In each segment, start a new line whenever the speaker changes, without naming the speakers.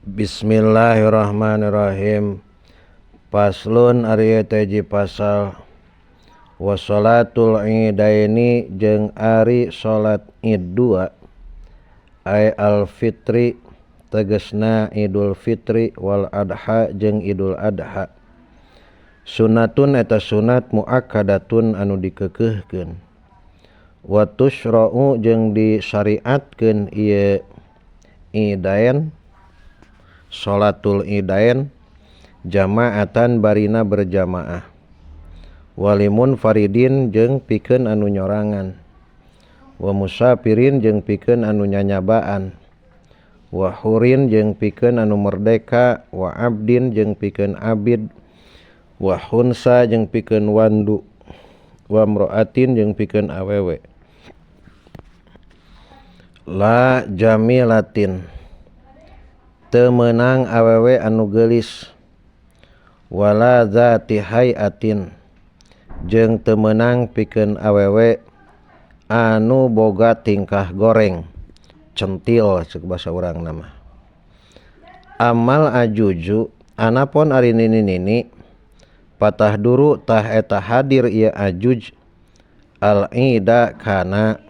Bismillahirrahmanirrahim. Paslon ari teh hiji pasal wa sholatul idaini jeung ari salat Id dua ay al fitri tegesna Idul Fitri wal Adha jeung Idul Adha. Sunatun eta sunat muakkadatun anu dikekeuhkeun. Wa tusyra'u jeung disyariatkeun ieu idain sholatul idain jamaatan barina berjamaah. Walimun faridin jeung pikeun anu nyorangan. Wa musafirin jeung pikeun anu nyanyabaan. Wa hurin jeung pikeun anu merdeka, wa abdin jeung pikeun abid, wa khunsa jeung pikeun wandu, wa mra'atin jeung pikeun awewe. La jamilatin teu meunang awewe anu geulis, wala zati hayatin jeung teu meunang pikeun awewe anu boga tingkah goreng, centil cek basa urang nama. Amal ajuju anapon ari nini-nini patah duru tah eta hadir ieu ajuj al ida kana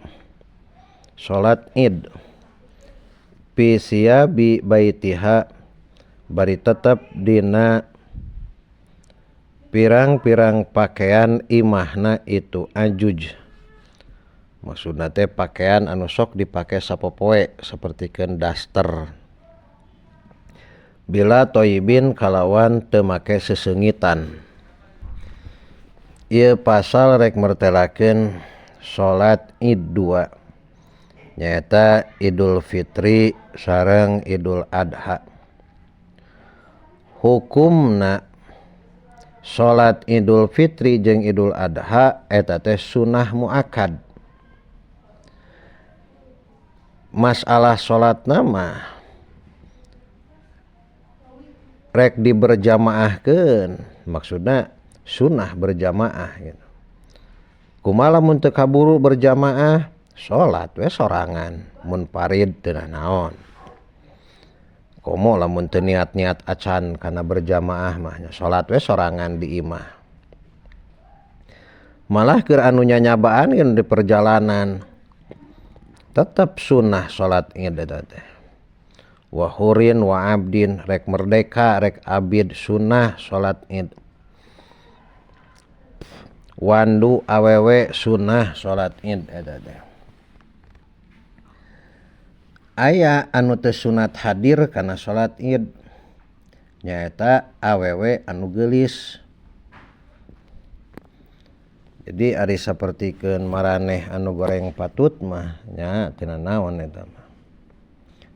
salat Id fi siyabi baitiha bari tetep dina pirang-pirang pakaian imahna itu ajuj. Maksudna teh pakaian anu sok dipake sapopoe sapertikeun daster. Bila toyibin kalawan teu make seseungitan. Ieu pasal rek mertelakeun salat Id dua, nyaeta Idul Fitri sareng Idul Adha. Hukumna salat Idul Fitri jeung Idul Adha eta teh sunah muakkad. Masalah salatna mah rek diberjamaahkeun, maksudna sunah berjamaah gitu. Kumaha lamun teu kaburu berjamaah, salat we sorangan, mun parid teu naon. Komo lamun teu niat-niat acan kana berjamaah mah nya salat we sorangan di imah. Malah keur anu nyanyabaan geun di perjalanan tetep sunah salat Id eta teh. Wa hurin wa abdin rek merdeka rek abid sunah salat Id. Wandu awewe sunah salat Id eta teh. Aya anu teu sunat hadir kana salat Id nyaeta awewe anu geulis. Jadi ari sapertikeun maraneh anu goreng patut mah nya teu nanaon eta mah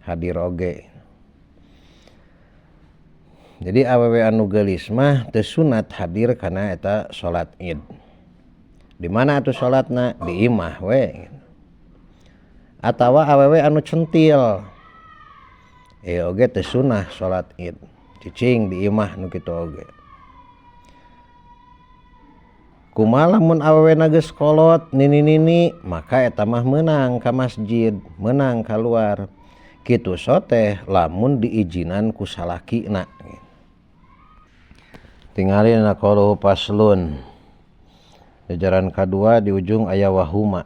hadir oge. Jadi awewe anu geulis mah teu sunat hadir kana eta salat Id. Di mana atuh salatna? Di imah we. Atawa awewe anu centil ieu oge teu sunah salat Id, cicing di imah nu kitu oge. Kumaha lamun awewena geus kolot nini-nini, maka eta mah meunang ka masjid, meunang kaluar. Kitu so teh lamun diizinan ku salakina. Tingali na qauluhu faslun. Jajaran kadua di ujung aya wahuma.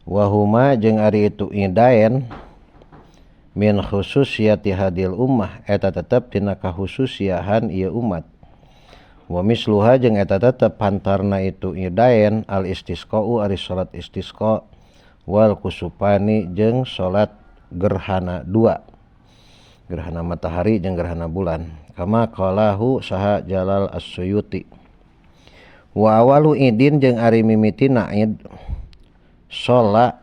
Wahuma jeung ari itu idaen min khususiyati hadil ummah eta tetep tina kahususiahan ieu umat. Wa misluha jeung eta tetep pantarna itu idaen al istisqa'u ari salat istisqa wal kusupani jeung salat gerhana dua, gerhana matahari jeung gerhana bulan. Kama qalahu saha Jalal As-Suyuti. Wa awalu idin jeung ari mimitina id sholat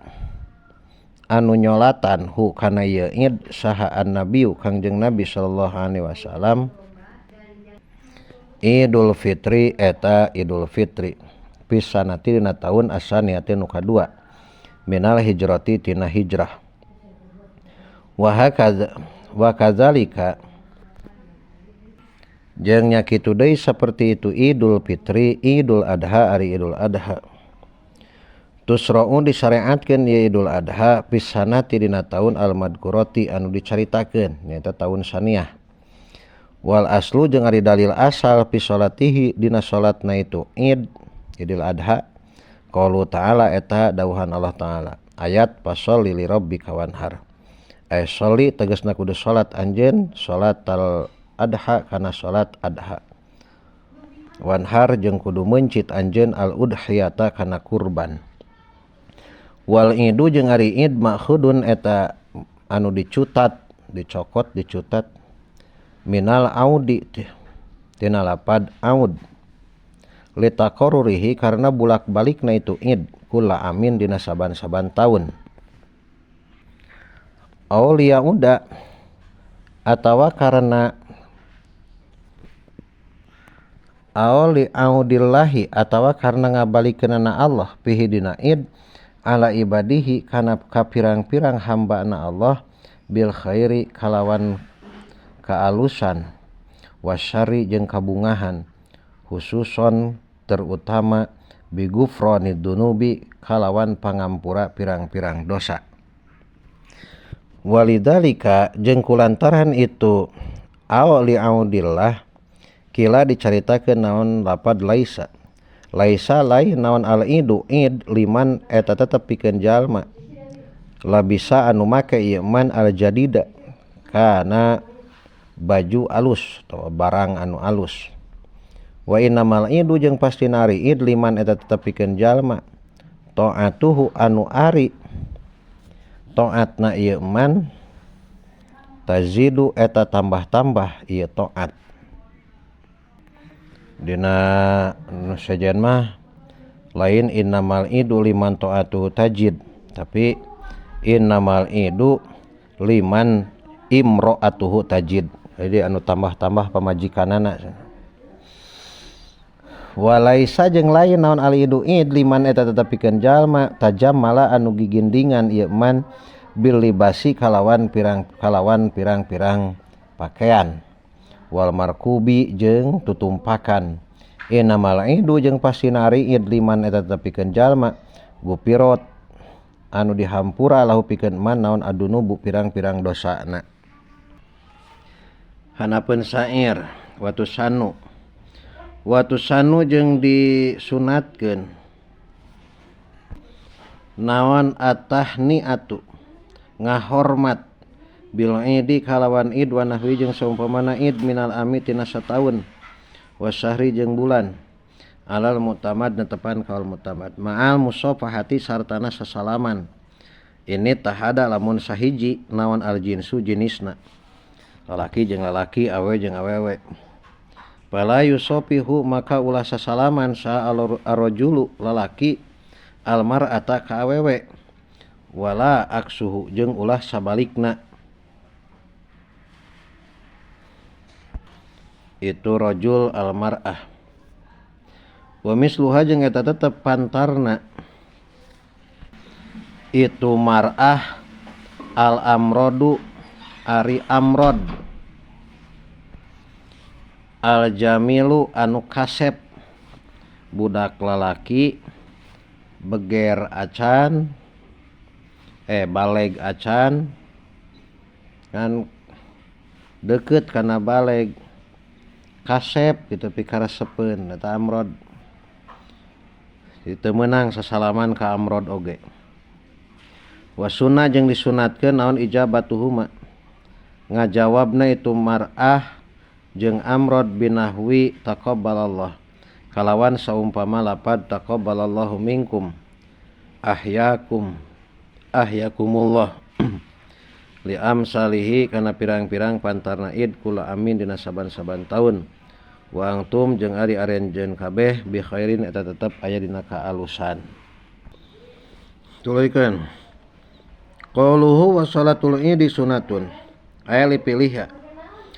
anu nyolatan hu kana ieu id saha an-nabiyu Kangjeng Nabi sallallahu alaihi wasallam. Idul Fitri eta Idul Fitri pisanati dina taun asaniati nu kadua minal hijrati tina hijrah. Wa hakaza wa kadzalika jeung nya kitu deui saperti itu Idul Fitri, Idul Adha ari Idul Adha. Tusra'u disyariatkeun ieu Idul Adha pisanati dina taun al-madkurati anu dicaritakeun nyaeta taun saniah. Wal aslu jeung ari dalil asal fi sholatihi dina salatna itu Id Idul Adha qaulu ta'ala eta dawuhan Allah Ta'ala ayat fasholli li rabbika wanhar. Ay sholli tegasna kudu salat anjeun salatal adha kana salat adha. Wanhar jeung kudu meuncit anjeun al udhiyata kana kurban. Wal idu jeung ari id ma'khudun eta anu dicutat, dicokot, dicutat minal audi tina lapad aud litaqarrurihi karena bulak-balikna itu id kula amin dina saban-saban taun. Au liyauda atawa karena au li audillahi atawa karena ngabalikeunana Allah fihi dina id ala ibadihi kana kapirang-pirang hambana Allah bil khairi kalawan kaalusan wasyari jeung kabungahan khususon terutama bigufroni dunubi kalawan pangampura pirang-pirang dosa. Walidalika jeung kulantaran itu au li audillah kila dicaritakeun naon lapad laisa laisa lain naon al idu id liman eta tetep pikeun jalma labisa anu make ieu man al jadida kana baju alus atau barang anu alus. Wa innamal idu jeung pastina ari id liman eta tetep pikeun jalma taatuhu anu ari taatna ieu man tazidu eta tambah-tambah ieu taat. Dina nu sejen mah lain innamal idu liman taatuhu tajid, tapi innamal idu liman imro'atuhu tajid. Jadi anu tambah-tambah pamajikanana. Walaisa jeung lain naon al idu id liman eta tetep pikeun jalma tajamala anu gigindingan ieu man bil libasi kalawan pirang kalawan pirang-pirang pakaian wal markubi jeung tutumpakan. Innamal idu jeung pastina ari id liman eta tetep pikeun jalma gupirot anu dihampura lahu pikeun man naon adunubu pirang-pirang dosana. Hanapeun sair watu sanu watu sanu jeung disunatkeun naon atahniatu ngahormat bil idi kalawan id wa nahwi jeung saumpamana id minal ami tina sataun wasahri jeung bulan alal mutamad netepan kaul mutamad ma'al musafahati sartana sasalaman ini tahada lamun sahiji naon al jinsu jenisna lalaki jeung lalaki awe jeung awewe. Fala yusofihu maka ulah sasalaman sa arrajulu lalaki almar'ata ka awewe wala aksuhu jeung ulah sabalikna itu rajul almar'ah. Wa misluha jeung eta tetep pantarna itu mar'ah al amrodu ari amrod al jamilu anu kasep budak lalaki beger acan baleg acan kan deket kana baleg kasep gitu pikaresepeun eta amrod. Teu meunang sasalaman ka amrod oge. Wasuna jeung disunatkeun naon ijabatuhuma ngajawabna itu mar'ah jeung amrod binahwi taqabbalallah kalawan saumpama lapad taqabbalallahu minkum ahyakum ahyakumullah li amsalihi kana pirang-pirang pantarna id kula amin dina saban-saban taun wa antum jeung ari arenjeun kabeh bi khairin eta tetep aya dina kaalusan. Tuluykeun qauluhu wa salatul idi sunatun aya lipilih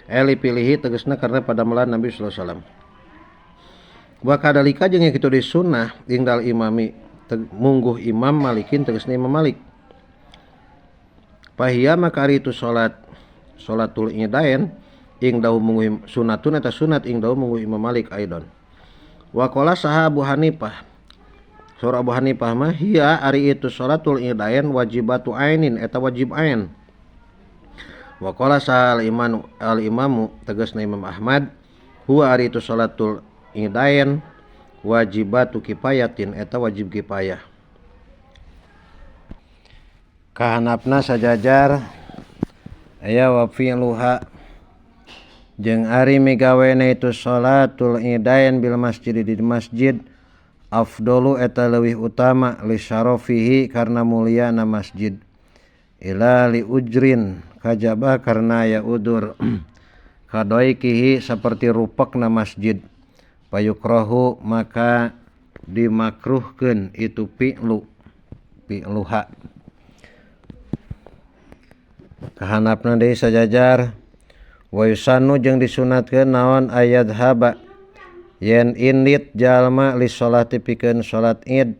aya lipilihi tegasna karena padamelan Nabi sallallahu alaihi wasallam. Wa kadalika jeung kitu di sunnah ingdal imami mungguh Imam Malikin tegasna Imam Malik. Pahia maka ari itu salat salatul idain ing dawuh mungguh sunatun eta sunat ing dawuh mungguh Imam Malik aidon. Wa qala saha Abu Hanifah Saur Abu Hanifah mah hiya ari itu salatul idain wajibatu ainin eta wajib ain. Wa qala sahal iman al imamu tegasna Imam Ahmad huwa ari itu salatul idain wajibatu kifayatin eta wajib kifayah. Kahanapna sajajar aya wa fi'luha jeung ari migawena itu salatul idain bil masjid di masjid afdalu eta leuwih utama li syarafihi karena mulyana masjid ila li ujrin kajaba karena ya udur kadoikihi seperti rupekna masjid payukrohu maka dimakruhkeun itu fi'lu fi'luha. Kahanapna deui sajajar wa yusanu jeung disunatkeun naon ayat haba yen indit jalma li sholati pikeun salat id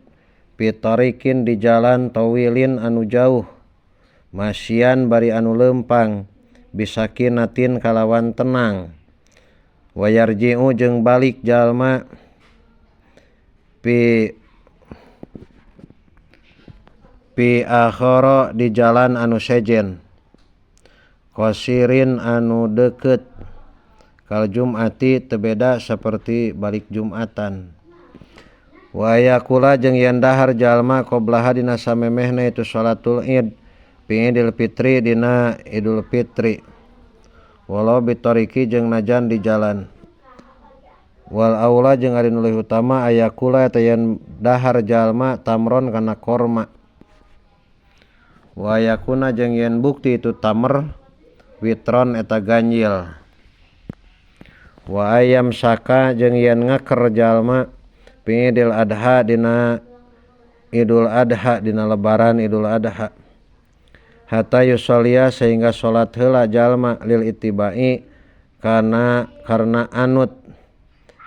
fi tariqin di jalan tawilin anu jauh masian bari anu leumpang bisakinatin kalawan tenang wayarji'u jeung balik jalma pi akhara di jalan anu sejen qasirin anu deukeut kal jum'ati teu beda seperti balik jumatan wa yaqula jeung yen dahar jalma qoblaha dina samemehna itu salatul id fi Idul Fitri dina Idul Fitri walau bitariki jeung najan di jalan wal aula jeung ari nu leuwih utama ayakula eta yen dahar jalma tamron kana korma wa yakuna jeung yen bukti itu tamer witron eta ganjil wa ayam saka jeung yen ngaker jalma fi Idul Adha dina Idul Adha dina lebaran Idul Adha hatta yusollia sehingga salat heula jalma lil ittibai karena anut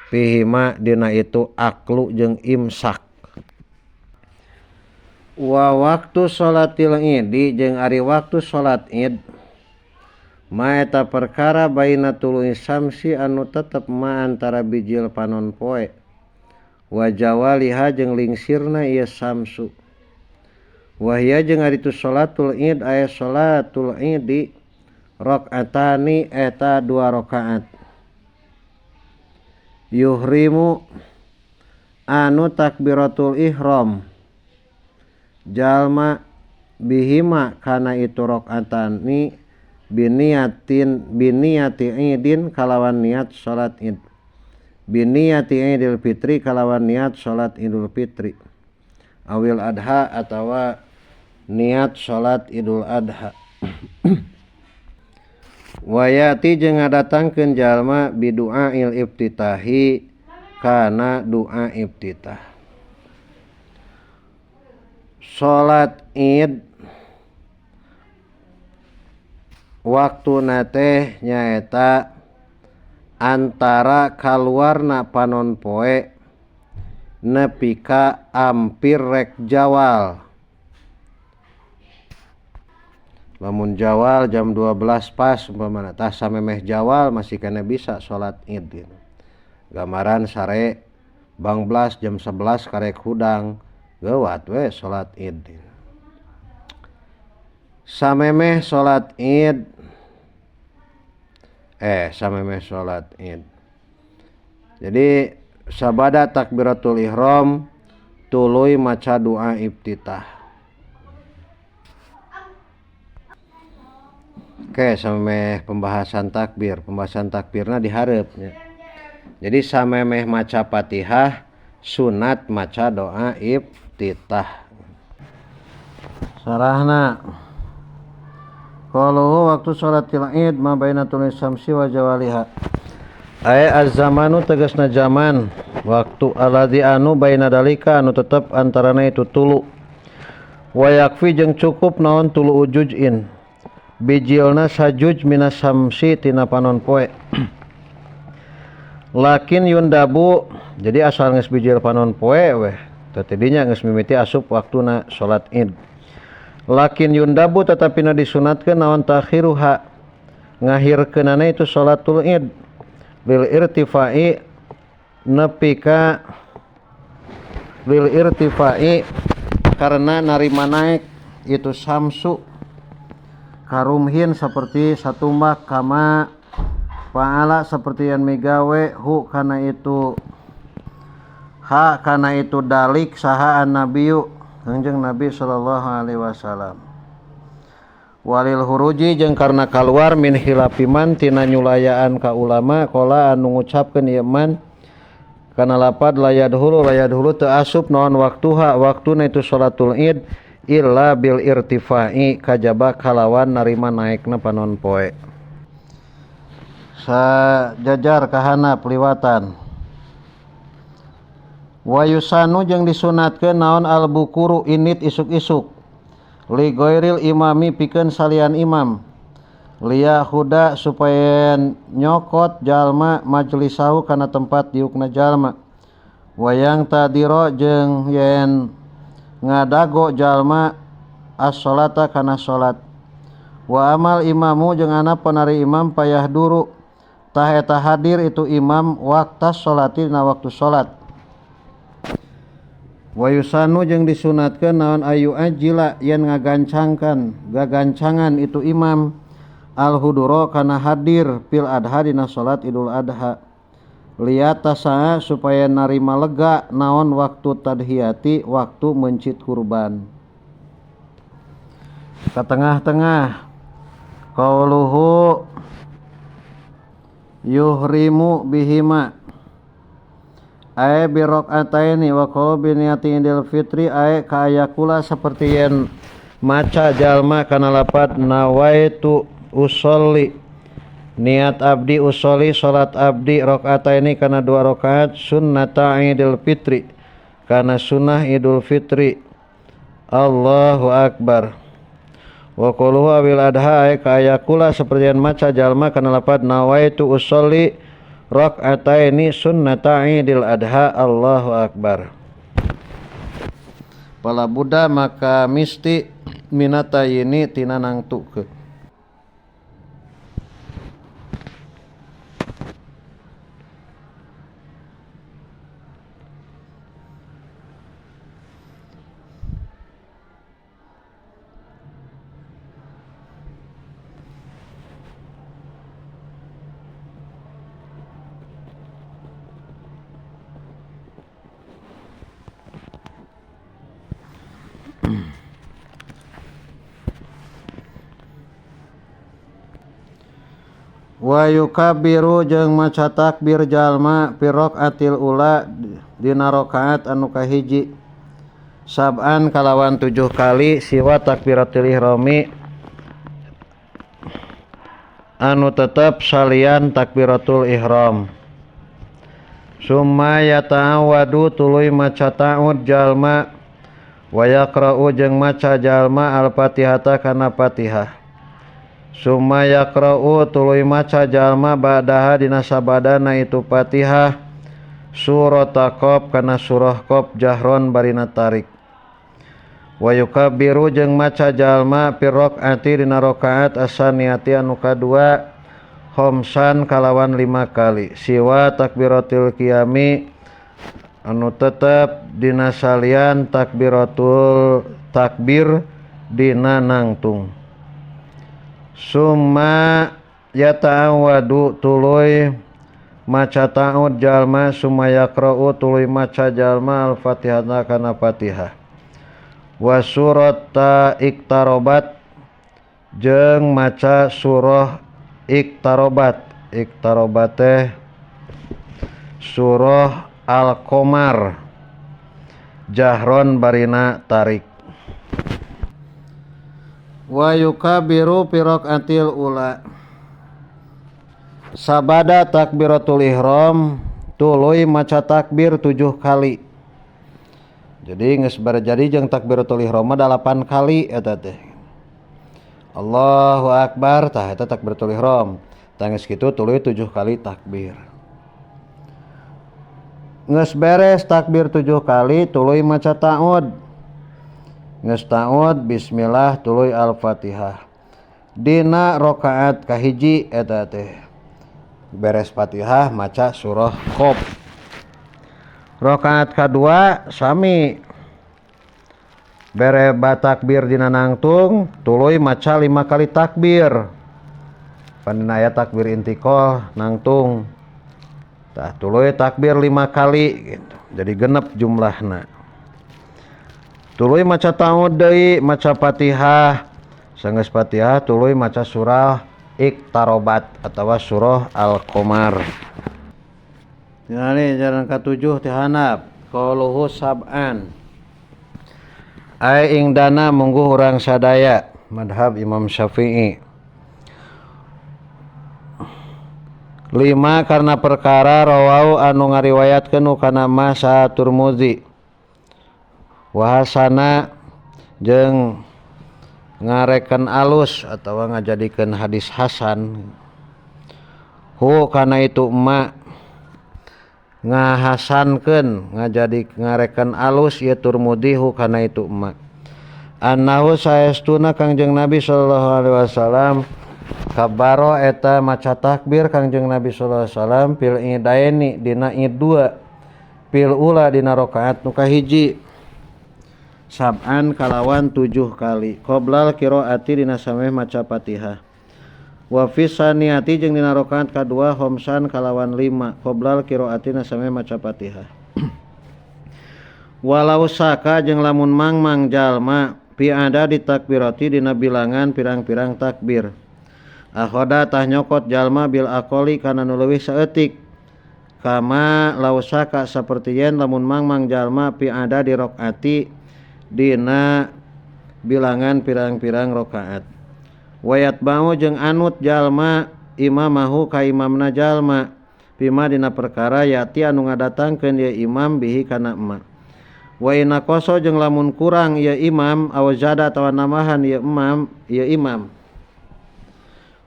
fihima dina itu aklu jeung imsak. Wa waktu salatil idi jeung ari waktu salat id ma eta perkara baina tulu'i samsi anu tetep ma antara bijil panon poe wa jawaliha jeung lingsirna ieu samsu. Wahia jeung ari tu salatul id aya salatul idi rakaatani eta 2 rakaat yuhrimu anu takbiratul ihram jalma bihima kana itu rakaatani biniatin biniati idin kalawan niat salat id biniati idul fitri kalawan niat salat Idul Fitri awil adha atawa niat salat Idul Adha. Wayati jeung ngadatangkeun jalma bidu'ail iftitahi kana doa iftitah. Salat id waktuna teh nyaeta antara kaluarna panon poe nepi ka ampir rek jawal. Lamun jawal jam 12 pas umpamana tah samemeh jawal masih kena bisa salat id gitu. Gambaran sare bangbelas jam 11 karek hudang geuwat we salat id. Samemeh salat id samemeh salat id. Jadi sabada takbiratul ihram tuluy maca doa iftitah. Oke, samemeh pembahasan takbir, pembahasan takbirna dihareupnya. Jadi samemeh maca Fatihah sunat maca doa iftitah. Sarahna kalau waktu salatil id ma baina tulu'i syamsi wa jawaliha. Ay az-zamanu tegasna zaman waktu alladzi anu baina dalika anu tetep antarana itu tulu. Wa yakfi jeung cukup naon tulu ujujin. Bijilna sajuj minas samsi tina panon poe. Lakin yundabu jadi asal geus bijil panon poe weh teh tidinya geus mimiti asup waktuna salat id. Lakin yundabu tetapi na disunatkeun naon takhiruha ngahirkeunana itu salatul id lil irtifai nepi ka Lil irtifai karena narima naik itu samsu karumhin seperti satumbak kama paala seperti yang migawe hu kana itu ha kana itu dalik saha an-nabiyu kanjeng Nabi sallallahu alaihi wasallam. Walil huruji jeung karena kaluar min khilafiman tina nyulayaan ka ulama qala anu ngucapkeun ieu man kana lapad layadhulu teu asup naon waktuha waktuna itu salatul id illa bil irtifai kajaba kalawan narima naekna panon poe. Sajajar kahanap liwatan. Wa yusanu jeung disunatkeun naon al bukuru init isuk-isuk li ghairil imami pikeun salian imam liya huda supaya nyokot jalma majlisahu kana tempat diukna jalma wayang tadiro jeung yen ngadago jalma as-salata kana salat wa amal imamu jeung anapun ari imam payah duru tah eta hadir itu imam waktas salati na waktu salat. Wa yusanu jeung disunatkeun naon ayu ajila yen ngagancangkan gagancangan itu imam al huduro kana hadir fil adha dina salat Idul Adha liyatasaa supaya narima lega naon waktu tadhiyati waktu mencit kurban. Ke tengah-tengah qauluhu yuhrimu bihima ae bi rakaataini wa qaulu bi niyati idul fitri ae kaayakula seperti yen maca jalma kana lapat nawaitu usolli niat abdi usolli salat abdi rakaataini kana dua rakaat sunnata idul fitri kana sunnah idul fitri. Allahu akbar. Wa qauluhu awil adha ae kaayakula seperti yen maca jalma kana lapat nawaitu usolli rakaataini sunnata idul adha. Allahu akbar. Pala Buddha maka misti minatayini tina nangtukeun. Wa yukabbiru jeung maca takbir jalma fi rakaatil ula dina rakaat anu kahiji sab'an kalawan 7 kali siwa takbiratul ihrami anu tetep salian takbiratul ihram. Summa yata'awwadu tuluy maca ta'ud jalma wa yaqra'u jeung maca jalma al-Fatihata kana Fatihah. Summa yaqra'u tuluy maca jalma ba'daha dina sabadana itu Fatihah surah Qaf kana surah Qaf jahron barina tarik. Wa yukabbiru jeung maca jalma fi rakaati dina rakaat asaniyati anu kadua khamsan kalawan 5 kali siwa takbiratul qiyami anu tetep dina salian takbiratul takbir dina nangtung. Summa yata'awwadu tuluy maca ta'ud jalma summa yaqra'u tuluy maca jalma al-Fatihah kana Fatihah wa surata Iqtarobat jeung maca surah Iqtarobat. Iqtarobat teh surah Al-Qamar jahron barina tarik. Wa yukabiru fi rakaatil ula sabada takbiratul ihram tuluy maca takbir 7 kali. Jadi geus barjadi jeung takbiratul ihram mah 8 kali eta teh. Allahu akbar tah eta takbiratul ihram. Tah geus kitu tuluy 7 kali takbir. Geus beres takbir 7 kali tuluy maca ta'ud. Geus ta'ud bismillah tuluy al-Fatihah. Dina rakaat kahiji eta teh. Beres Fatihah maca surah Qaf. Rakaat kadua sami bere batakbir dina nangtung tuluy maca 5 kali takbir. Pan aya takbir intiqal nangtung. Tah tuluy takbir 5 kali gitu. Jadi genep jumlahna. Tuluy maca ta'ud deui, maca Fatihah. Sanggeus Fatihah tuluy maca surah Iqtarabat atawa surah Al-Qamar. Tingali jalan katujuh ti handap qauluhu sab'an. Ai ing dana mungguh urang sadaya madhab Imam Syafi'i. 5 karena perkara rawau anu ngariwayatkeun kana masa Turmuzi. Wahasana jeung ngareken alus atawa ngajadikeun hadis hasan. Hu kana itu emak ngahasankeun ngajadi ngareken alus ieu Turmudi hu kana itu emak. Annahu saestuna Kangjeng Nabi sallallahu alaihi wasallam kabaro eta maca takbir Kangjeng Nabi sallallahu alaihi wasallam fil idaini dina id 2 fil ula dina rakaat nu kahiji sab'an kalawan 7 kali qoblal qiraati dina sameh maca Fatihah wa fi saniyati jeung dina rakaat kadua khamsan kalawan 5 qoblal qiraati dina sameh maca Fatihah. Walau saka jeung lamun mangmang jalma fi ada di takbirati dina bilangan pirang-pirang takbir akhoda tah nyokot jalma bil aqoli kana nu leuwih saeutik kama lausaka saperti yen lamun mangmang jalma fi ada di rakaati dina bilangan pirang-pirang rakaat wayat bau jeung anut jalma imamahu ka imamna jalma bima dina perkara yati anu ngadatangkeun ieu imam bihi kana emak wa inna qaso jeung lamun kurang ieu imam aw zada atawa nambahan ieu imam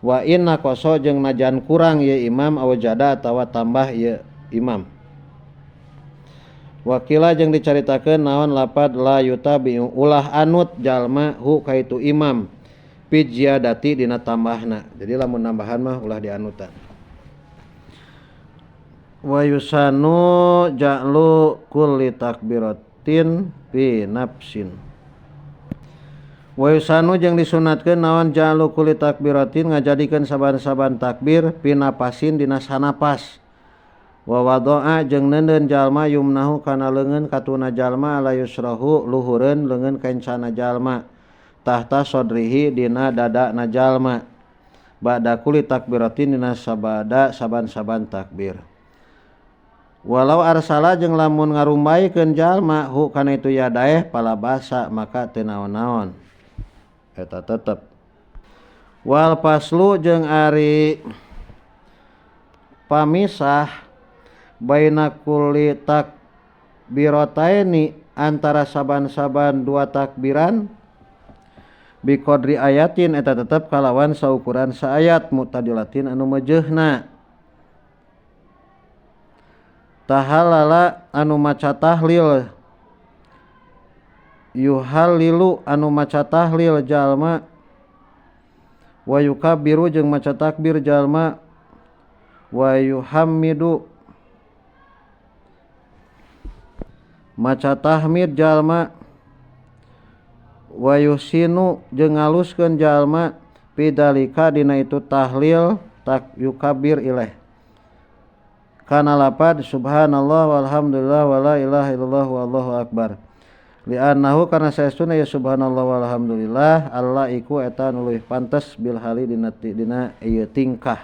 wa inna qaso jeung najan kurang ieu imam aw zada atawa tambah ieu imam. Wakila jeung dicaritakeun naon lapad la yutabi ulah anut jalma hu kaitu imam fi ziyadati dina tambahna. Jadi lamun nambahan mah ulah dianutan. Wa yusanu ja'lu kulli takbiratin fi nafsin. Wa yusanu jeung disunatkeun naon ja'lu kulli takbiratin ngajadikeun saban-saban takbir fi nafasin dina sanapas. Wa wadoa jeung neundeun jalma yumnahu kana leungeun katuna jalma ala yusrahu luhureun leungeun kencana jalma tahta sodrihi dina dadana jalma ba'da kulli takbiratin dina sabada saban-saban takbir. Walau arsala jeung lamun ngarumbaikeun jalma hu kana itu yadaeh palabasa maka teu naon-naon eta tetep. Wal paslu jeung ari pamisah baina kulli takbirataini antara saban-saban dua takbiran biqadri ayatin eta tetep kalawan saukuran saayat mu'tadilatin anu mejeuhna. Tahalala anu maca tahlil yuhallilu anu maca tahlil jalma wa yukabbiru jeung maca takbir jalma wa yuhammidu maca tahmid jalma wa yusinu jeung ngaluskeun jalma pidalika dina itu tahlil tak yukabir ilaih kana lapad subhanallah walhamdulillah wala ilaha illallah wallahu akbar li'annahu kana saestuna ya subhanallah walhamdulillah Allah iku eta nu leuwih pantes bil hali dina dina ieu tingkah.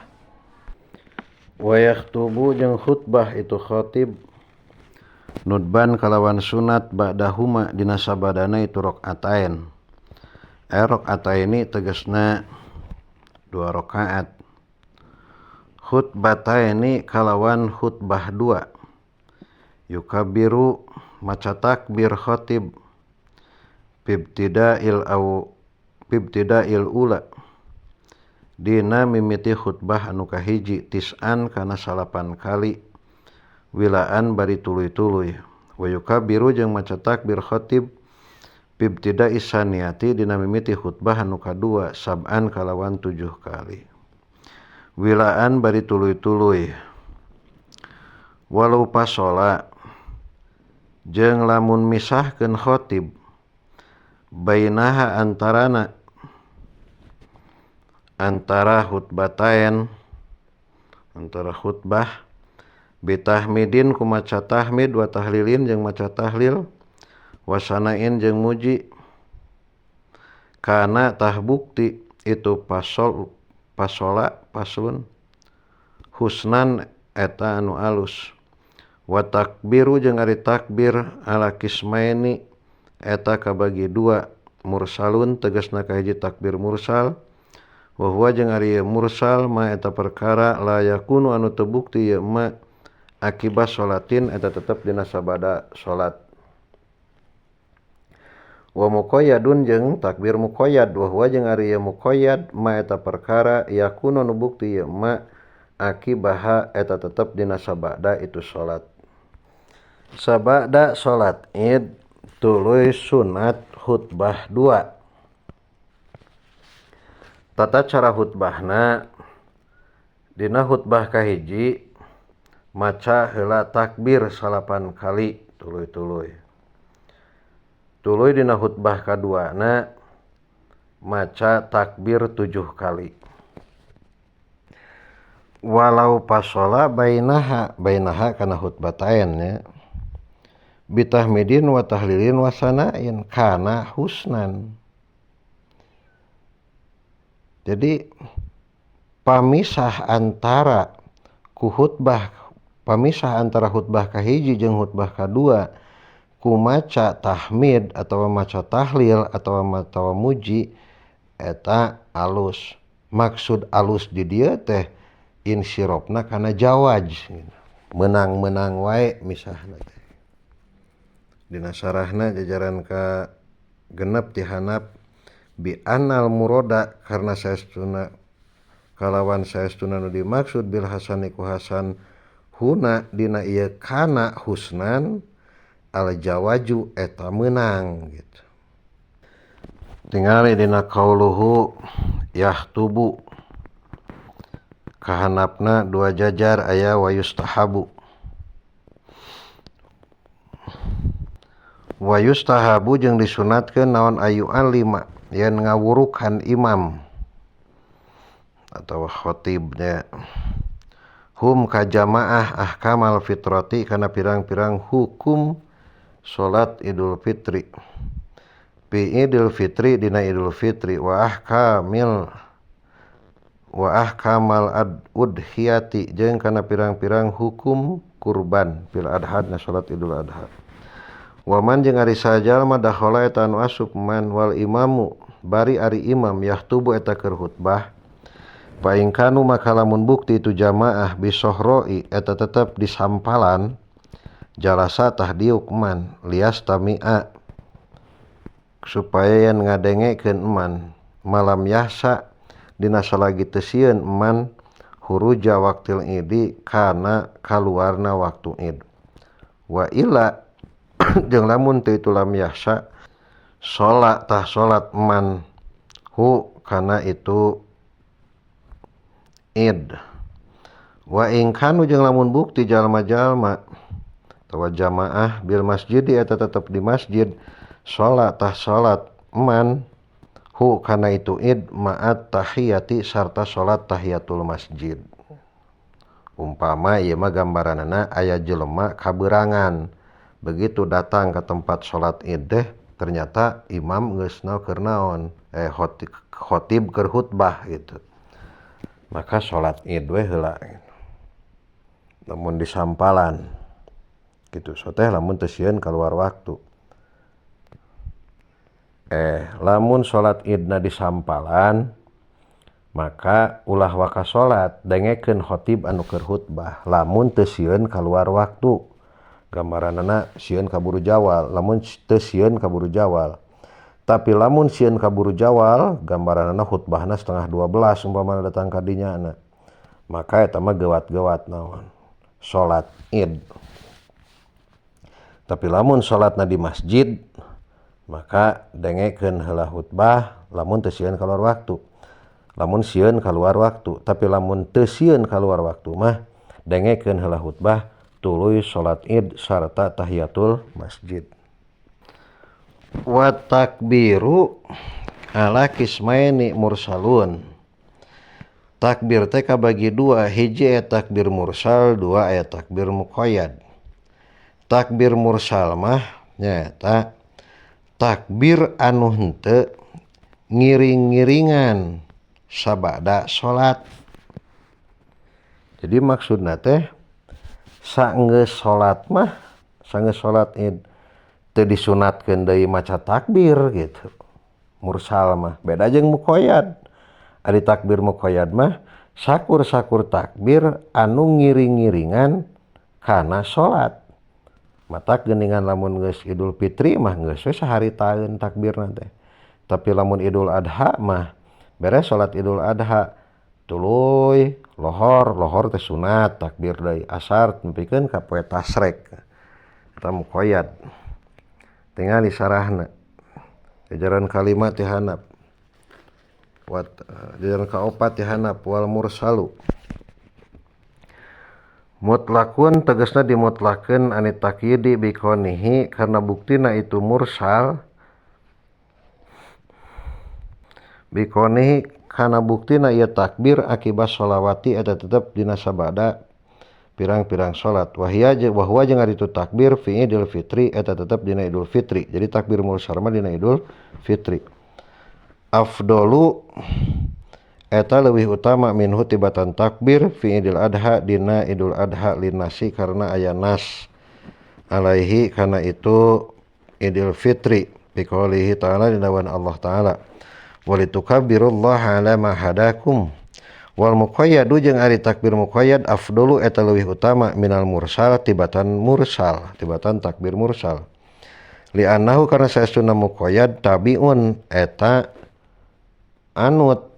Wa yakhtubu jeung khutbah itu khatib nudban kalawan sunat ba'dahuma dina sabadana itu rokaatain. Rokataini tegasna 2 rakaat. Khutbataini kalawan khutbah 2. Yukabiru maca takbir khatib bibtida'il au bibtida'il ula. Dina mimiti khutbah anu kahiji tis'an kana 9 kali. Wilaan bari tuluy-tuluy. Wa yukabiru jeung maca takbir khatib bibtida'i saniyati dina mimiti khutbah anu kadua sab'an kalawan 7 kali. Wilaan bari tuluy-tuluy. Walau pasola Jeung lamun misahkeun khatib bainaha antarana antara khutbatain antara khutbah bitahmidin ku maca tahmid wa tahlilin jeung maca tahlil wasanain jeung muji kana tah bukti itu pasol pasola paslun husnan eta anu alus wa takbiru jeung ari takbir ala kismaini eta kabagi dua mursalun tegasna kahiji takbir mursal wa huwa jeung ari mursal ma eta perkara la yakunu anu teu bukti ieu ma akibat sholatin eta tetep dina sabada salat. Wa muqayyadun jeung takbir muqayyad wa huwa jeung ari muqayyad ma eta perkara yakunu nu bukti ieu ma akibaha eta tetep dina sabada itu salat. Sabada salat Id tuluy sunat khutbah dua. Tata cara khutbahna dina khutbah kahiji maca heula takbir 9 kali tuluy-tuluy. Tuluy dina khutbah kaduana maca takbir 7 kali. Walau pasola bainaha bainaha kana khutbatain nya bitahmidin wa tahlilin wa sanain kana husnan. Jadi pamisah antara ku khutbah pamisah antara khutbah kahiji jeung khutbah kadua ku maca tahmid atawa maca tahlil atawa maca muji eta alus. Maksud alus di dieu teh insirofna kana jawaj menang-menang wae misahna teh. Dina sarahna jajaran ka genep ti hanap bi anal muroda karena saestuna kalawan saestuna nu dimaksud bil hasani ku hasan huna dina ieu kana husnan al jawaju eta meunang gitu. Tingali dina qauluhu yahtubu kahanapna dua jajar aya wa yustahabu. Wa yustahabu jeung disunatkeun naon ayu alima yen ngawurukan imam atau khatibnya hum ka jamaah ahkamal fitrati kana pirang-pirang hukum salat Idul Fitri pi Idul Fitri dina Idul Fitri wa ahkamil wa ahkamal udhiyati jeung kana pirang-pirang hukum kurban fil adha na salat Idul Adha. Waman jeung ari sajalma dakhala eta anu asup man wal imamu bari ari imam yahtubu eta keur khutbah fa in kanu maka lamun bukti itu jamaah bisohroi eta tetep disampalan jalasa tah diuk man lias tami'a supaya yen ngadengekeun man malam yahsa dina salagi teu sieun man huruja waktil idi kana kaluarna waktu id wa illa jeung lamun teu itu lam yahsa salat tah salat man hu kana itu id wa in kanu jeung lamun bukti jalma-jalma atawa jamaah bil masjid eta tetep di masjid salat tah salat man hu kana itu id ma'at tahiyati sarta salat tahiyatul masjid. Umpama ieu mah gambaranana aya jelema kaberangan begitu datang ke tempat salat id teh ternyata imam geus keur naon khotib keur khutbah gitu. Maka salat id we heula gitu. Lamun disampalan gitu so teh lamun teu sieun kaluar waktu. Lamun salat idna disampalan maka ulah waka salat dengekeun khotib anu keur khutbah lamun teu sieun kaluar waktu. Gambaranana sieun kaburu jawal lamun teu sieun kaburu jawal. Tapi lamun sieun kaburu jawal gambaranana khutbahna 11:30 umpamana datang ka dinya na. Maka eta mah gewat-gewat naon salat id. Tapi lamun salatna di masjid maka dengekeun heula khutbah lamun teu sieun kaluar waktu. Lamun sieun kaluar waktu, tapi lamun teu sieun kaluar waktu mah dengekeun heula khutbah tuluy salat Id sarta tahiyatul masjid. Wa takbiru ala kismaini mursalun. Takbir teh kabagi dua, hiji aya takbir mursal, dua aya takbir muqayyad. Takbir mursal mah nyaeta takbir anu henteu ngiring-ngiringan sabada salat. Jadi maksudna teh sanggeus salat mah, sanggeus salat Id teu disunatkeun deui maca takbir gitu. Mursal mah beda jeung muqayyad. Ari takbir muqayyad mah sakur-sakur takbir anu ngiring-ngiringan kana salat. Matak geuningan lamun geus Idul Fitri mah geus we saharitaeun takbirna teh. Tapi lamun Idul Adha mah beres salat Idul Adha tuluy lohor, lohor teh sunat takbir deui, asar nepikeun ka poe tasrek. Eta muqayyad. Tingali sarahna. Jajaran kalima ti handap. Wat jajaran kaopat ti handap wal mursalu. Mutlakun tegasna dimutlakeun ani takyidi bikonihi karena buktina itu mursal bikonihi kana buktina ieu takbir akibat sholawati eta tetep dina sabada pirang-pirang salat wahia wa huwa jeung ari itu takbir fi Idul Fitri eta tetep dina Idul Fitri. Jadi takbir mursal mah dina Idul Fitri. Afdalu eta leuwih utama minhu tibatan takbir fi Idul Adha dina Idul Adha linasi karena aya nas alaihi kana itu Idul Fitri biqaulihi ta'ala dinawan Allah ta'ala walitukabbirullaha ala ma hadakum wal muqayyadu jeung ari takbir muqayyad afdalu eta leuwih utama minal mursal tibatan mursal tibatan takbir mursal li annahu karena saestuna muqayyad tabiun eta anut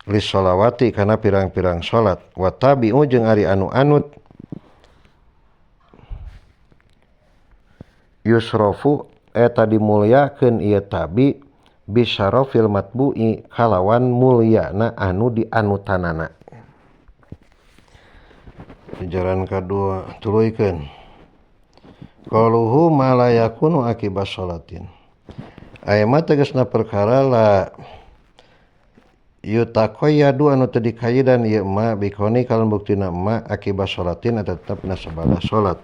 li sholawati kana pirang-pirang salat wa tabi'u jeung ari anu anut yusrofu eta dimulyakeun ieu tabi bisyarafil matbu'i kalawan mulyana anu dianutanana. Jalan kadua tuluykeun qaluhu ma la yakunu akibat sholatin aya mah tegasna perkara la yutaqayyadu anu teu dikayidan ieu ma bikoni kalon buktina ma akibat sholatin eta tetep na sabada salat.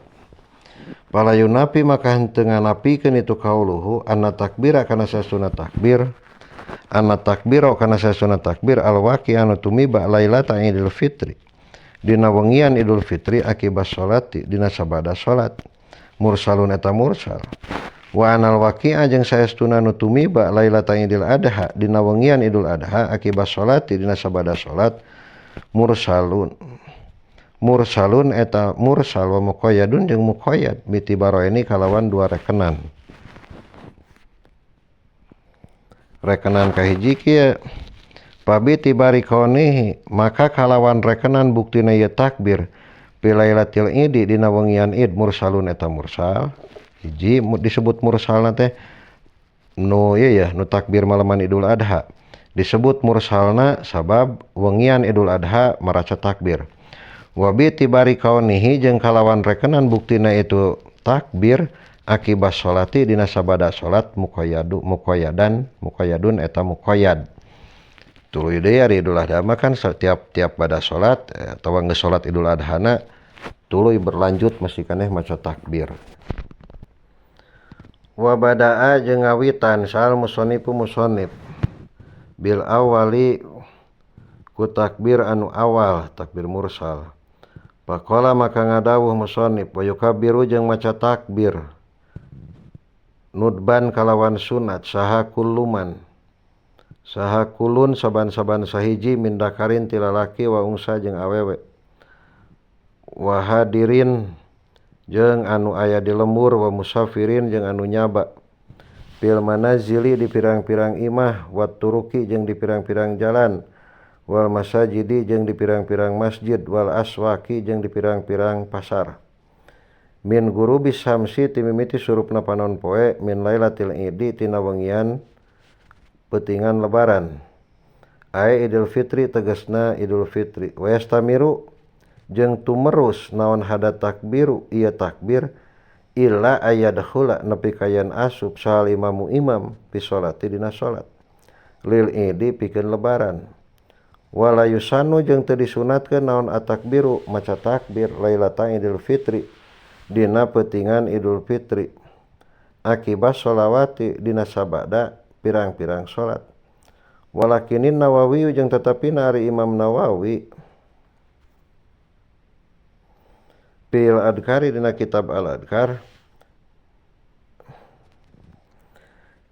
Pala yunapi maka henteu nganapikeun itu kauluhu anna takbira kana sasuna takbir anna takbira kana sasuna takbir alwaqi anu tumiba lailata Idul Fitri dina wengian Idul Fitri akibat salati dina sabada salat mursalun eta mursal wa anal waqi'a jeung saestuna nu tumiba lailata Idul Adha dina wengian Idul Adha akibat salati dina sabada salat mursalun mursalun eta mursal wa muqayyadun jeung muqayyad mitibaroeni kalawan dua rekenan. Rekenan kahiji kieu pabi tibarikonihi maka kalawan rekenan buktina ieu takbir pilailatil idi dina wengian id mursalun eta mursal. Hiji disebut mursalna teh nu ieu ya nu takbir malaman Idul Adha disebut mursalna sabab wengian Idul Adha maraca takbir. Wabi tibari kaunihi jeung kalawan rekenan buktina itu takbir akibat sholati dina sabada salat muqayyadu muqayyadan muqayyadun eta muqayyad. Tuluy deui ari Idul Adha mah kan setiap tiap bada salat atawa geus salat Idul Adhana tuluy berlanjut masih keneh maca takbir. Wa badaa jeung ngawitan sal musonnifu musonnif bil awali ku takbir anu awal takbir mursal. Pakola maka ngadawuh musonif wa yukabbiru jeung maca takbir nudban kalawan sunat saha kulluman saha kulun saban-saban sahiji min dakarin ti lalaki wa unsa jeung awewe wa hadirin jeung anu aya di lembur wa musafirin jeung anu nyaba fil manazili di pirang-pirang imah wa turuki jeung di pirang-pirang jalan wal masajidi jeung di pirang-pirang masjid wal aswaqi jeung di pirang-pirang pasar min gurubi samsi timimiti surupna panon poe min lailatil idi tina wengian peutingan lebaran ae Idul Fitri tegasna Idul Fitri wa yastamiru jeung tumerus naon hada takbiru ieu takbir illa ayadkhula nepi ka yen asup sahal imamu imam fi sholati dina salat lil idi pikeun lebaran wala yusanu jeung teu disunatkeun naon atakbiru maca takbir lailata Idul Fitri dina peutingan Idul Fitri akibat sholawati dina sabada pirang-pirang salat walakinin Nawawi jeung tetepina ari Imam Nawawi fil adkari dina kitab al adkar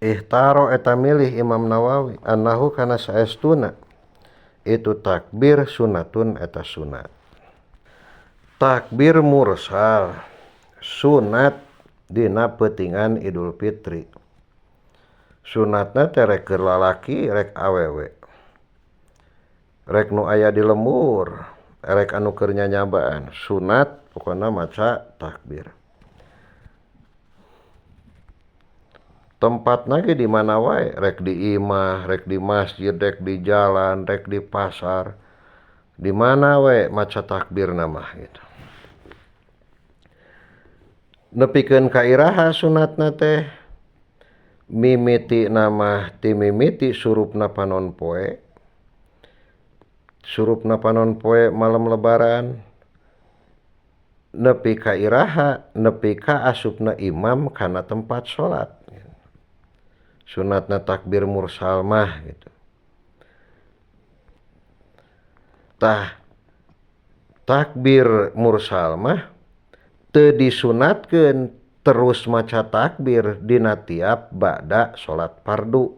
ihtaro eta milih Imam Nawawi annahu kana saestuna itu takbir sunatun eta sunat. Takbir mursal sunat dina peutingan Idul Fitri. Sunatna teh rek keur lalaki rek awewe. Rek nu aya di lembur, rek anu keur nyanyabaan, sunat pokona maca takbir. Tempatna ge di mana wae, rek di imah, rek di masjid, rek di jalan, rek di pasar, di mana wae maca takbirna mah gitu. Nepikeun ka iraha sunatna teh mimiti nama ti mimiti surupna panon poe. Surupna panon poe malam lebaran nepi ka iraha, nepi ka asupna imam kana tempat salat. Sunatna takbir mursal mah gitu. Tah takbir mursal mah teu disunatkeun terus maca takbir dina tiap ba'da salat fardu.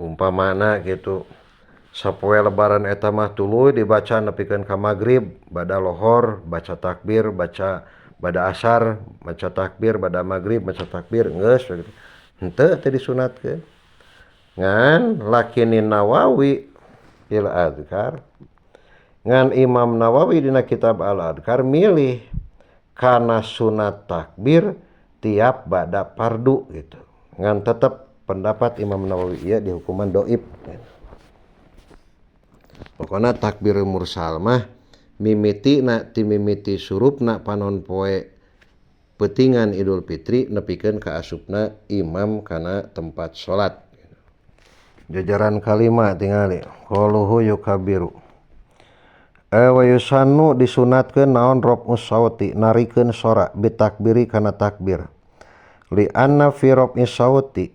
Umpamana gitu, sapoe lebaran eta mah tuluy dibaca nepikeun ka magrib, bada lohor baca takbir, baca bada asar maca takbir, bada magrib maca takbir, geus gitu. Henteu teu disunatkeun. Ngan lakini Nawawi fil adkar, ngan Imam Nawawi dina kitab Al Adkar milih kana sunat takbir tiap bada fardu gitu. Ngan tetep pendapat Imam Nawawi ieu dihukuman doib. Pokona takbir mursal mah mimitina ti mimiti surupna panon poe peutingan Idul Fitri nepikeun ka asupna imam kana tempat salat. Jajaran kalima tingali qaluhu yukabiru. Wa yusannu disunatkeun naon raf'us sauti narikeun sora bitakbiri kana takbir. Li anna fi raf'is sauti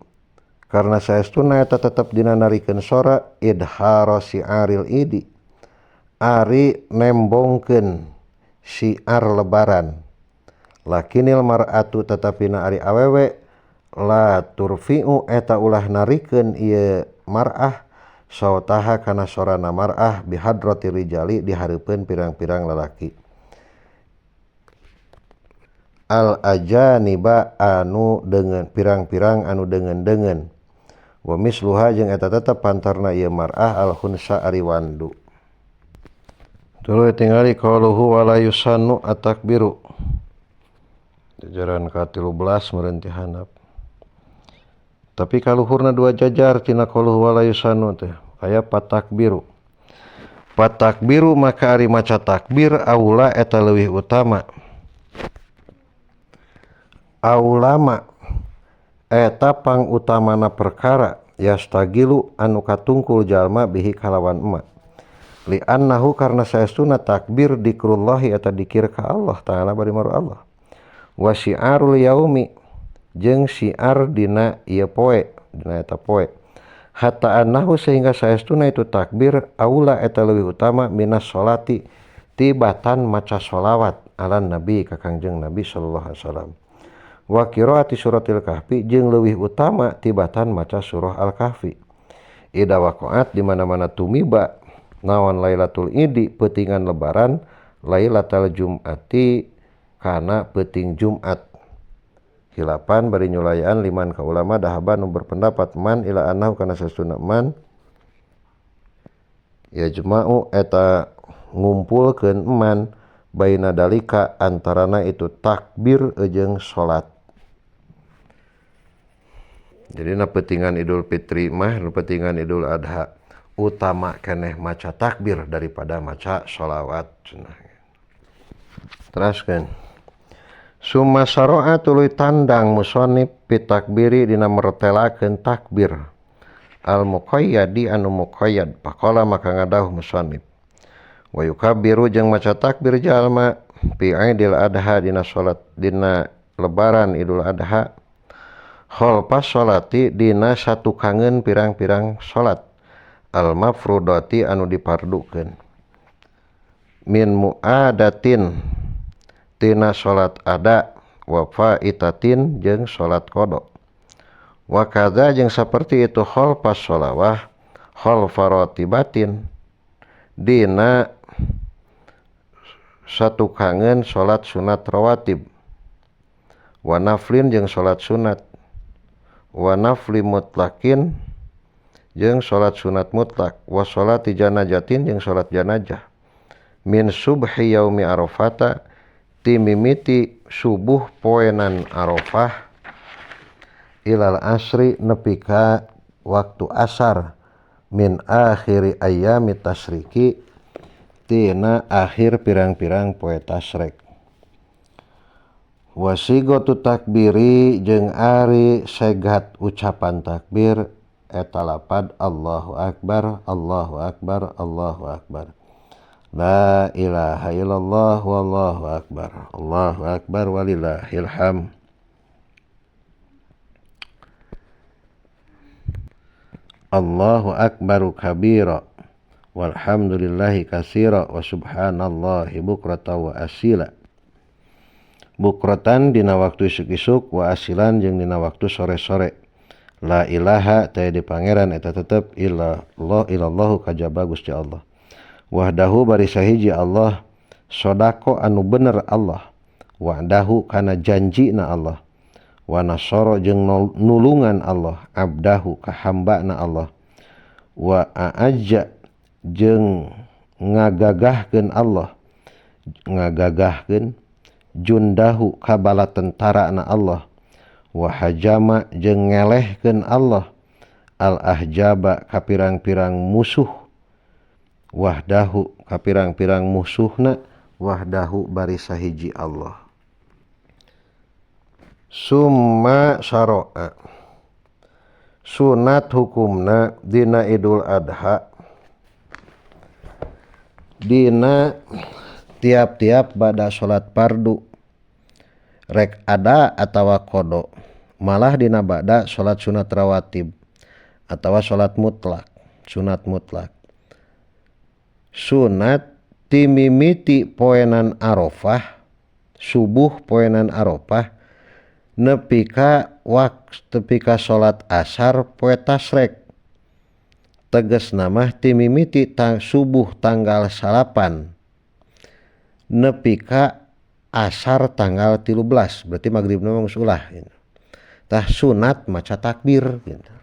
karena saestuna eta tetep dina narikeun sora idhara si'aril idi ari nembongkeun siar lebaran. Lakinil mar'atu tetapina ari awewe la turfi'u eta ulah narikeun ieu mar'ah sautaha kana sorana mar'ah bihadrati rijali dihareupeun pirang-pirang lalaki. Al ajaniba anu dengan pirang-pirang anu deungeun-deungeun. Wa misluha jeung eta tetep pantarna ieu mar'ah al khunsa ari wandu. Tuluy tingali qaluhu wala yusannu at-takbiru. Jajaran ka-13 meureun ti handap. Tapi kaluhurna dua jajar tina qaluhu wala yusannu teh aya patakbiru. Patakbiru maka ari maca takbir aula eta leuwih utama. Aulama eta pangutamana perkara yastagilu anu katungkul jalma bihi kalawan emak. Li annahu karna saestuna takbir dikrullahi eta dikir ka Allah ta'ala bari maru Allah. Wa syiarul yaumi jeung syiar dina ieu poe, dina eta poe. Hatta annahu sehingga saestuna itu takbir aula eta leuwih utama minas sholati tibatan maca sholawat ala nabi ka Kangjeng Nabi sallallahu alaihi wasallam. Wa qiraati suratil kahfi jeung leuwih utama tibatan maca surah al-kahfi. Ida waqa'at di mana-mana tumiba naon Lailatul Idi peutingan lebaran Lailatul Jum'ati kana peuting Jumat. Hilapan bari nyulayaan liman ka ulama dahaba nu berpendapat man ila annahu kana sasuna man yajma'u eta ngumpulkeun man baina dalika antarana itu takbir jeung salat. Jadi na peutingan Idul Fitri mah, na peutingan Idul Adha. Utama keneh maca takbir daripada maca sholawat cenah. Teraskeun. Summa saro'a tuluy tandang musannif pitakbiri dina mertelakeun takbir al muqayyadi anu muqayyad faqala maka ngadawuh musannif wa yukabbiru jeung maca takbir jalma fi Idul Adha dina salat dina lebaran Idul Adha khalfas sholati dina satukangeun pirang-pirang salat al mafrudati anu dipardukeun min muadatin tina salat ada wa faitatin jeung salat qada wa kadza jeung saperti itu khalfas sholawah khalfaratibatin dina satukangeun salat sunat rawatib wa naflin jeung salat sunat wa nafli mutlakin jeung salat sunat mutlak wa salati janajatin jeung salat janajah min subhi yaumi arafata timimiti subuh poenan Arafah ilal asri nepi ka waktu asar min akhiri ayami tasriki tina akhir pirang-pirang poe tasrek wasigotu takbiri jeung ari segat ucapan takbir eta lapad Allahu akbar Allahu akbar Allahu akbar la ilaha illallah wallahu akbar Allahu akbar walillahil hamd. Allahu akbaru kabira walhamdulillahi katsira wa subhanallahi bukratan wa asila. Bukratan dina waktu isuk-isuk wa asilan jeung dina waktu sore-sore. La ilaha teh di pangeran eta tetep illallah ilallahu kajaba Gusti Allah. Wahdahu bari sahiji Allah sodako anu bener Allah. Wa'dahu kana janjina Allah. Wa nasara jeung nulungan Allah abdahu ka hambana Allah. Wa a'azza jeung ngagagahkeun Allah ngagagahkeun jundahu ka bala tentarana Allah. Wa hajama jeung ngelehkeun Allah al ahjaba ka pirang-pirang musuh wahdahu ka pirang-pirang musuhna wahdahu bari sahiji Allah. Summa saro'a sunat hukumna dina Idul Adha dina tiap-tiap bada salat fardu rek ada atawa qada malah dina bada salat sunat rawatib atawa salat mutlak sunat mutlak sunat timimiti poenan Arafah subuh poenan Arafah nepi ka waktu nepi ka salat asar poe tasrek tegasna mah timimiti subuh tanggal 9 nepi ka asar tanggal 13 berarti magribna mah geus ulah gitu. Tah sunat maca takbir gitu.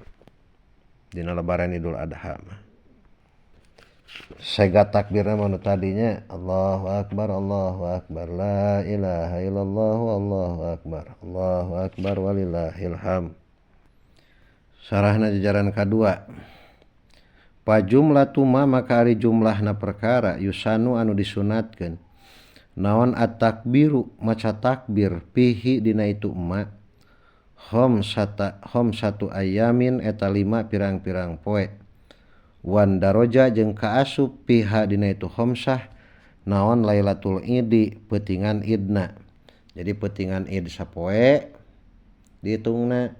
Dina lebaran Idul Adha mah sega takbirna mah nu tadinya Allahu akbar Allahu akbar la ilaha illallah Allahu akbar Allahu akbar walillahil hamd. Sarahna jajaran kadua pa jumlatu ma maka ari jumlahna perkara yusanu anu disunatkeun naon at-takbiru maca takbir pihi dina itu ma khamsatu ayamin eta 5 pirang-pirang poe wan daroja jeung kaasup piha dina itu khamsah naon lailatul idi peutingan idna. Jadi peutingan id sapoe dihitungna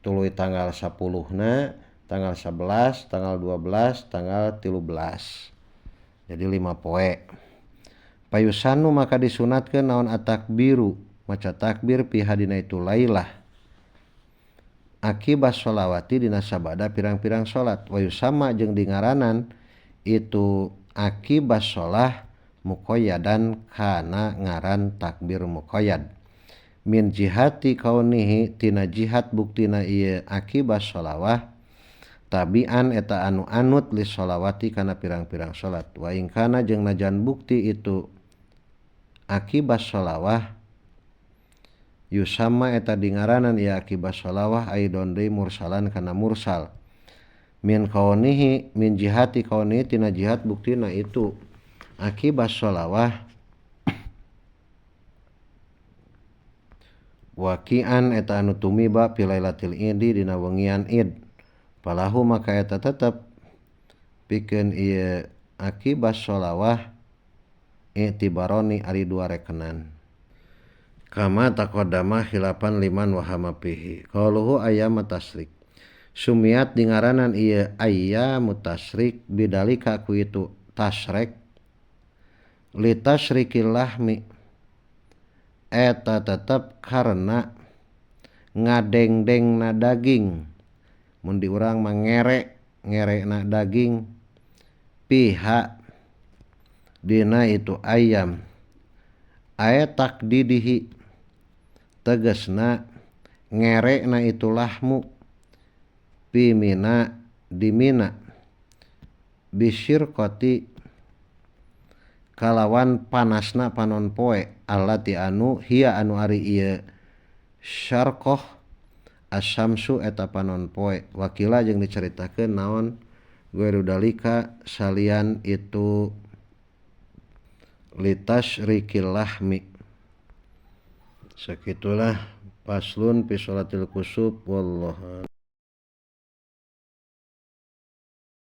tuluy tanggal 10 na tanggal 11 tanggal 12 tanggal 13 jadi 5 poe. Payusanu maka disunatkeun naon at-takbiru maca takbir piha dina itu lailah akibas sholawati dina sabada pirang-pirang salat wa yusama jeung dingaranan itu akibas sholah muqayyadan kana ngaran takbir muqayyad min jihati kaunihi tina jihad buktina ieu akibas sholawah tabian eta anu anut li sholawati kana pirang-pirang salat wa ing kana jeung najan bukti itu akibas sholawah yusama eta dingaranan ieu akibas sholawah aidon deui mursalan kana mursal Min kaunihi min jihati kaunihi tina jihad buktina itu akibat sholawah wakian eta anu tumiba fi lailatil idi dina wengian id palahu maka eta tetep pikeun ieu akibat sholawah i'tibaroni ari dua rekenan kama taqaddama khilafan liman wahama fihi qaluhu ayyam tasrik sumiat dingaranan ieu ayyamu tasrik bidalika ku itu tasrek litasrikil lahmi eta tetep karena ngadengdengna daging mun di urang mah ngere ngerena daging piha dina itu ayam ae takdidihi tegasna ngerena itu lahmu pimina dimina bisirqati kalawan panasna panon poe allati anu hiya anu ari ieu syarqah asamsu eta panon poe wakila jeung dicaritakeun naon ghairu dalika salian itu litasrikil lahmi. Sakitulah paslon fi sholatil kusuf wallahu.